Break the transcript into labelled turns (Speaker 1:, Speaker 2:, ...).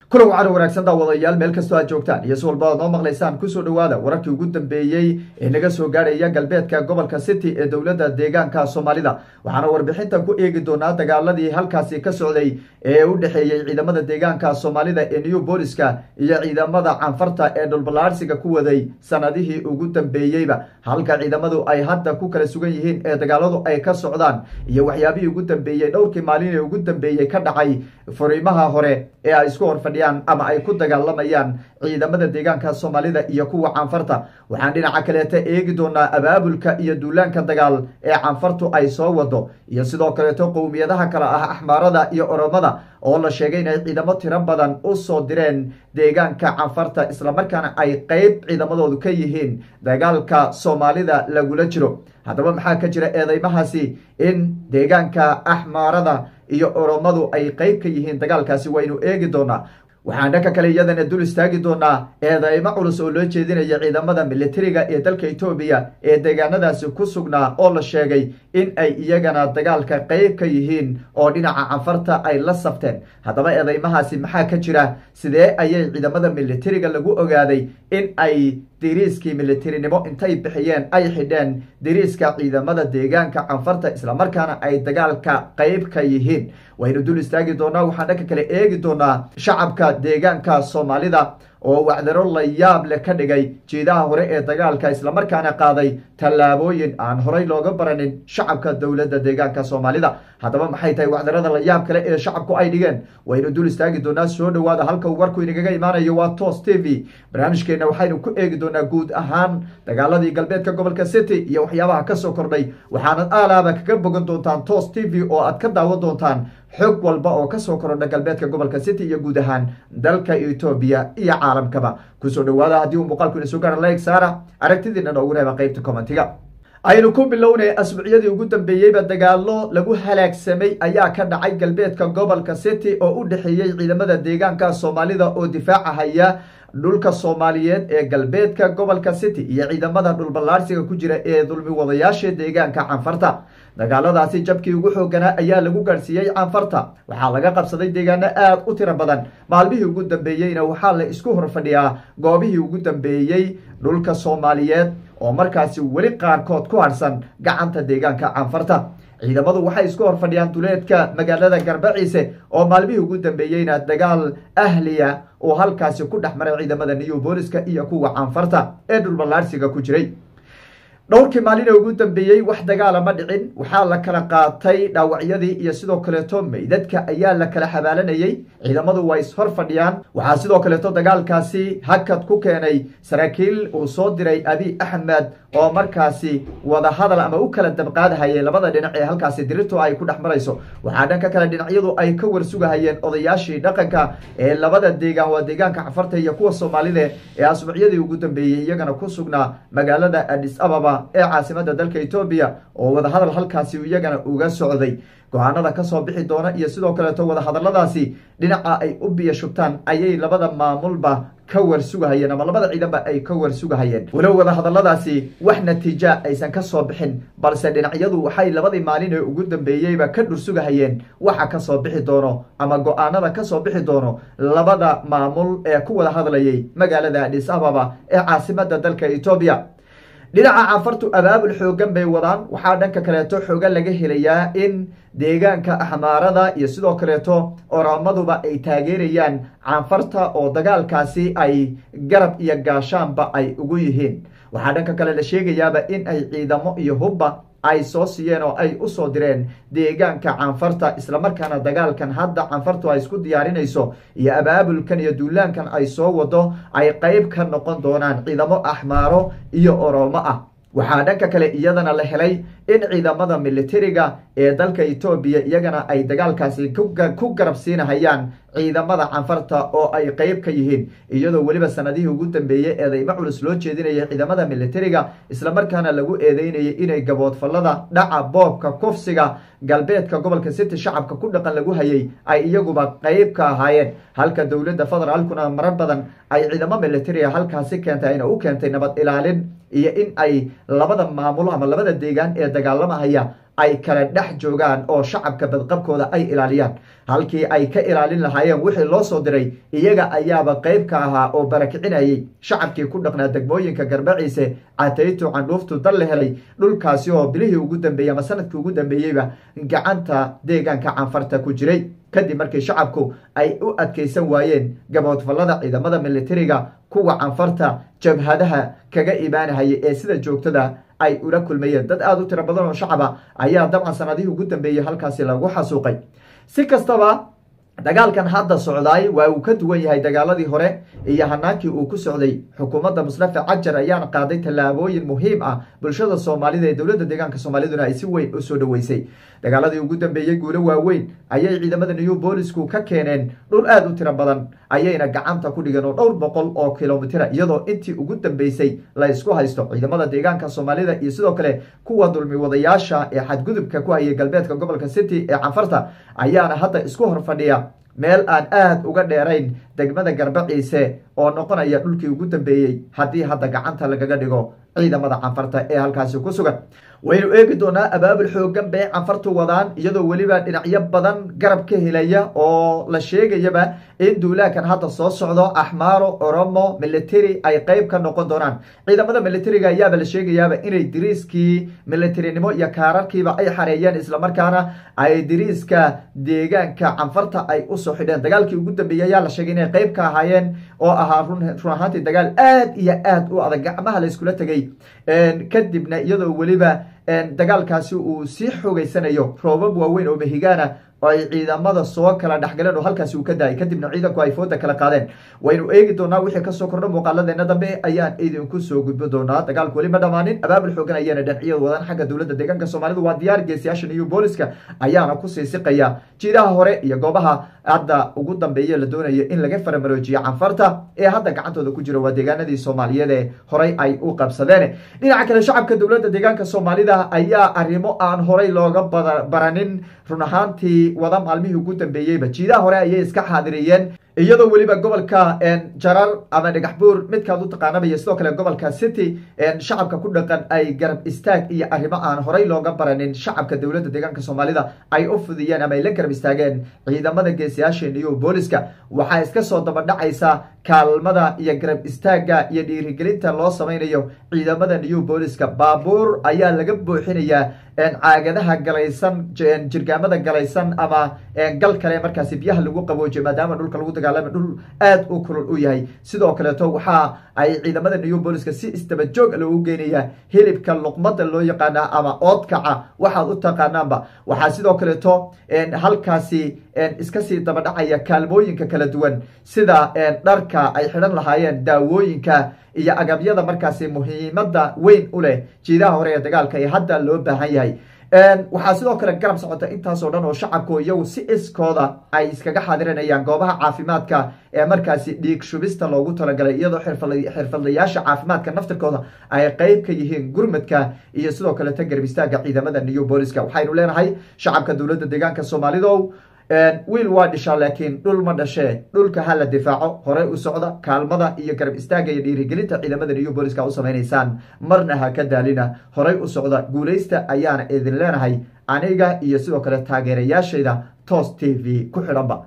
Speaker 1: Kulan wacan wanaagsan daawadayaal, meel kastoo aad joogtaan iyo si walba aad noo maqlaysaan, kusoo dhawaada wararkii ugu dambeeyey ee naga soo gaadhaya galbeedka gobolka City ee dowladda deegaanka Soomaalida. Waxaana warbixintan ku eegi doonaa dagaaladii halkaasi ka socday ee u dhexeeyey ciidamada deegaanka Soomaalida ee New Booliska iyo ciidamada Canfarta ee dhulballaarsiga ku waday sanadihii ugu dambeeyeyba, halka ciidamadu ay hadda ku kala sugan yihiin ee dagaaladu ay ka socdaan, iyo waxyaabihii ugu dambeeyey dhowrkii maalin ee ugu dambeeyey ka dhacay furiimaha hore ee ay isku horfadhiyaan ama ay ku dagaalamayaan ciidamada deegaanka Soomaalida iyo kuwa Canfarta. Waxaan dhinaca kaleeta eegi doonaa abaabulka iyo duulaanka dagaal ee Canfartu ay soo wado, iyo sidoo kaleeto qowmiyadaha kale ah Axmaarada iyo Oromada oo la sheegay inay ciidamo tiro badan u soo direen deegaanka Canfarta, islamarkaana ay qeyb ciidamadoodu ka yihiin dagaalka Soomaalida lagula jiro. Haddaba maxaa ka jira eedeymahaasi in deegaanka Axmaarada iyo Oromadu ay qeyb ka yihiin dagaalkaasi? Waynu eegi doonaa. Waxaan dhanka kale iyadana dul istaagi doonaa eedeymo culus oo loo jeedinaya ciidamada militariga ee dalka Etoobiya ee deegaanadaasi ku sugnaa, oo la sheegay in ay iyagana dagaalka qeyb ka yihiin oo dhinaca Canfarta ay la safteen. Haddaba eedeymahaasi maxaa ka jira? Sidee ayay ciidamada militariga lagu ogaaday in ay diriiskii militarinimo intay bixiyeen ay xidheen diriiska ciidamada deegaanka Canfarta, islamarkaana ay dagaalka qeyb ka yihiin? Waynu dul istaagi doonaa. Waxaan dhanka kale eegi doonaa shacabka deegaanka Soomaalida oo wacdaro la yaab leh ka dhigay jiidaha hore ee dagaalka, islamarkaana qaaday tallaabooyin aan horey looga baranin shacabka dowladda deegaanka Soomaalida. Haddaba maxay tahay wacdarada la yaab kale ee shacabku ay dhigeen? Waynu dul istaagi doonaa. Soo dhawaada, halka uu warku inagaga imaanayo waa Toos t v. Barnaamijkeena waxaynu ku eegi doonaa guud ahaan dagaaladii galbeedka gobolka City iyo waxyaabaha kasoo kordhay, waxaanad aalaaba kaga bogan doontaan Toos t v oo aad ka daawan doontaan xog walba oo kasoo korodha galbeedka gobolka City iyo guud ahaan dalka Etoobiya iyo caalamkaba. Kusoo dhawaada, haddii uu muuqaalku ina soo gaara like saara, aragtidiina noogu reeba qeybta commentiga. Aynu ku bilownay, asbuucyadii ugu dambeeyeyba dagaalo lagu halaagsamay ayaa ka dhacay galbeedka gobolka City oo u dhexeeyey ciidamada deegaanka Soomaalida oo difaacahaya dhulka Soomaaliyeed ee galbeedka gobolka City iyo ciidamada dhulballaarsiga ku jira ee dulmi wadayaasha deegaanka Canfarta. Dagaaladaasi jabkii ugu xooganaa ayaa lagu gaadhsiiyey Canfarta, waxaa laga qabsaday deegaano aada u tiro badan. Maalmihii ugu dambeeyeyna waxaa la isku horfadhiyaa goobihii ugu dambeeyey dhulka Soomaaliyeed oo markaasi weli qaarkood ku harsan gacanta deegaanka Canfarta. Ciidamadu waxay isku horfadhiyaan duleedka magaalada Garbaciise oo maalmihii ugu dambeeyeyna dagaal ahliya oo halkaasi ku dhex maray ciidamada New Booliska iyo kuwa Canfarta ee dhulballaarsiga ku jiray. Dhowrkii maalin ee ugu dambeeyey wax dagaala ma dhicin, waxaa la kala qaatay dhaawacyadii iyo sidoo kaleeto meydadka ayaa la kala xabaalanayey. Ciidamadu waa ishor fadhiyaan. Waxaa sidoo kaleeto dagaalkaasi hakad ku keenay saraakiil uu soo diray Abiy Axmed oo markaasi wadahadal ama u kala dabqaadahayay labada dhinac ee halkaasi dirirtu ay ku dhex marayso. Waxaa dhanka kale dhinacyadu ay ka warsugahayeen odayaashii dhaqanka ee labada deegaan, waa deegaanka Cafarta iyo kuwa Soomaalida, ee asbuucyadii ugu dambeeyey iyagana ku sugnaa magaalada Addis Ababa ee caasimada dalka Etoobiya, oo wadahadal halkaasi iyagana uga socday. Go-aanada kasoo bixi doona iyo sidoo kaleeto wadahadaladaasi dhinaca ay u biyo shubtaan ayay labada maamulba ka warsugahayeen ama labada ciidanba ay ka warsugahayeen. Walow wadahadaladaasi wax natiija aysan kasoo bixin, balse dhinacyadu waxay labadii maalin ee ugu dambeeyeyba ka dhursugahayeen waxa kasoo bixi doono ama go-aanada kasoo bixi doono labada maamul ee ku wada hadlayay magaalada Addis Ababa ee caasimada dalka Etoobiya. Dhinaca Canfartu abaabul xoogan bay wadaan. Waxaa dhanka kaleeto xoogan laga helayaa in deegaanka Axmaarada iyo sidoo kaleeto Oramaduba ay taageerayaan Canfarta oo dagaalkaasi ay garab iyo gaashaanba ay ugu yihiin. Waxaa dhanka kale la sheegayaaba in ay ciidamo iyo hubba ay soo siiyeen oo ay usoo direen deegaanka Canfarta, islamarkaana dagaalkan hadda Canfartu ay isku diyaarinayso iyo abaabulkan iyo duulaankan ay soo wado ay qeyb ka noqon doonaan ciidamo Axmaaro iyo Oromo ah. Waxaa dhanka kale iyadana la helay in ciidamada militariga ee dalka Etoobiya iyagana ay dagaalkaasi ku garab siinahayaan ciidamada Canfarta oo ay qeyb ka yihiin, iyadoo weliba sanadihii ugu dambeeyey eedeymo culus loo jeedinayay ciidamada militariga, islamarkaana lagu eedeynayay inay gaboodfallada dhaca, boobka, kufsiga galbeedka gobolka City shacabka ku dhaqan lagu hayay ay iyaguba qeyb ka ahaayeen, halka dowladda federaalkuna marar badan ay ciidamo militariga halkaasi keentay, ayna u keentay nabad ilaalin iyo in ay labada maamulo ama labada deegaan ee dagaalamahaya ay kala dhex joogaan oo shacabka badqabkooda ay ilaaliyaan. Halkii ay ka ilaalin lahaayeen wixii loo soo diray, iyaga ayaaba qayb ka ahaa oo barakicinayay shacabkii ku dhaqnaa degmooyinka Garbaciise, Catayto, Candhuuftu, Dal la helay, dhulkaasi oo bilihii ugu dambeeyey ama sanadkii ugu dambeeyeyba gacanta deegaanka Canfarta ku jiray, kadib markii shacabku ay u adkaysan waayeen gaboodfallada ciidamada militariga kuwa Canfarta jabhadaha kaga imaanahayay ee sida joogtada ay ula kulmayeen. Dad aada u tiro badan oo shacaba ayaa dabcan sanadihii ugu dambeeyey halkaasi lagu xasuuqay. Si kastaba, dagaalkan hadda socdaay waa uu ka duwan yahay dagaaladii hore iyo hanaankii uu ku socday. Xukuumadda Mustafa Cajar ayaana qaaday tallaabooyin muhiim ah, bulshada Soomaalida ee dowladda deegaanka Soomaaliduna ay si weyn usoo dhaweysay. Dagaaladii ugu dambeeyey guulo waaweyn ayay ciidamada New Boolisku ka keeneen, dhul aada u tiro badan ayayna gacanta ku dhigeen oo dhowr boqol oo kilomitira, iyadoo intii ugu dambeysay la isku haysto ciidamada deegaanka Soomaalida iyo sidoo kale kuwa dulmi wadayaasha ee xadgudubka ku hayay galbeedka gobolka City ee Canfarta ayaana hadda isku hor fadhiya meel aan aada uga dheerayn degmada Garbaciise oo noqonaya dhulkii ugu dambeeyey haddii hadda gacanta lagaga dhigo ciidamada Canfarta ee halkaasi ku sugan. Waynu eegi doonaa abaabul xoogan bay Canfartu wadaan, iyadoo weliba dhinacyo badan garab ka helaya oo la sheegayaba in duulaankan hadda soo socdo Axmaaro, Oromo, military ay qeyb ka noqon doonaan. Ciidamada militariga ayaaba la sheegayaaba inay diriiskii militarinimo iyo kaararkiiba ay xareeyeen, islamarkaana ay diriiska deegaanka Canfarta ay usoo xidheen. Dagaalkii ugu dambeeyey ayaa la sheegay inay qeyb ka ahaayeen oo ahaa run ahaantii dagaal aad iyo aad u adag, gacmaha la iskula tegay. Kadibna iyadoo weliba dagaalkaasi uu sii xoogeysanayo, roobab waaweyn oo mahigaana oo ay ciidamada soo kala dhexgaleen oo halkaasi uu ka daayay, kadibna ciidanku ay fooda kala qaadeen. Waynu eegi doonaa wixii kasoo kordho, muuqaaladeena dambe ayaan idinku soo gudbin doonaa. Dagaalku weli ma dhamaanin, abaabul xoogan ayaana dhinacyada wadaan. Xagga dowladda deegaanka Soomaalidu waa diyaar, geesiyaasha New Booliska ayaana kusii siqaya jiidaha hore iyo goobaha hadda ugu dambeeya la doonayo in laga faramaroojiyo Canfarta ee hadda gacantooda ku jira, waa deegaanadii Soomaaliyeed ee horey ay u qabsadeen. Dhinaca kale, shacabka dowladda deegaanka Soomaalida ayaa arrimo aan horey looga baranin run ahaantii wada maalmihii ugu dambeeyeyba. Jiidaha hore ayay iska xaadiriyeen, iyadoo weliba gobolka Jarar ama Dhagaxbuur midkaad u taqaanaba iyo sidoo kale gobolka City shacabka ku dhaqan ay garab istaag iyo arrimo aan horey looga baranin shacabka dowladda deegaanka Soomaalida ay u fidiyeen ama ay la garab istaageen ciidamada geesiyaasha New Booliska. Waxaa iska soo daba dhacaysa kaalmada iyo garab istaagga iyo dhiirigelinta loo sameynayo ciidamada New Booliska. Baabuur ayaa laga buuxinayaa caagadaha galaysan, jirgaamada galaysan ama gal kale markaasi biyaha lagu qaboojiyo, maadaama dhulka lagu dagaalama dhul aada u kulul u yahay. Sidoo kaleeto waxa ay ciidamada New Booliska si isdaba joog loogu geenaya hilibka luqmada loo yaqaana ama oodkaca waxaad u taqaanaanba. Waxaa sidoo kaleeto halkaasi iska sii daba dhacaya kaalmooyinka kala duwan sida dharka ay xidhan lahaayeen, daawooyinka iyo agabyada markaasi muhiimada weyn u leh jiidaha hore ee dagaalka ee hadda loo baahan yahay. Waxaa sidoo kale garab socota intaasoo dhan oo shacabku iyagu si iskooda ay iskaga xaadirinayaan goobaha caafimaadka ee markaasi dhiig shubista loogu talagalay, iyadoo xirfadlayaasha caafimaadka naftirkooda ay qeyb ka yihiin gurmadka iyo sidoo kaleta garab istaagga ciidamada New Booliska. Waxaynu leenahay shacabka dowladda deegaanka Soomaalidow, wiil waa dhishaa laakiin dhul ma dhashee, dhulka ha la difaaco. Horey u socda, kaalmada iyo garab istaagga iyo dhiirigelinta ciidamada New Booliska u samaynaysaan marna ha ka daalina. Horey u socda, guulaysta ayaana idin leenahay aniga iyo sidoo kale taageerayaashayda Toos TV ku xidhanba.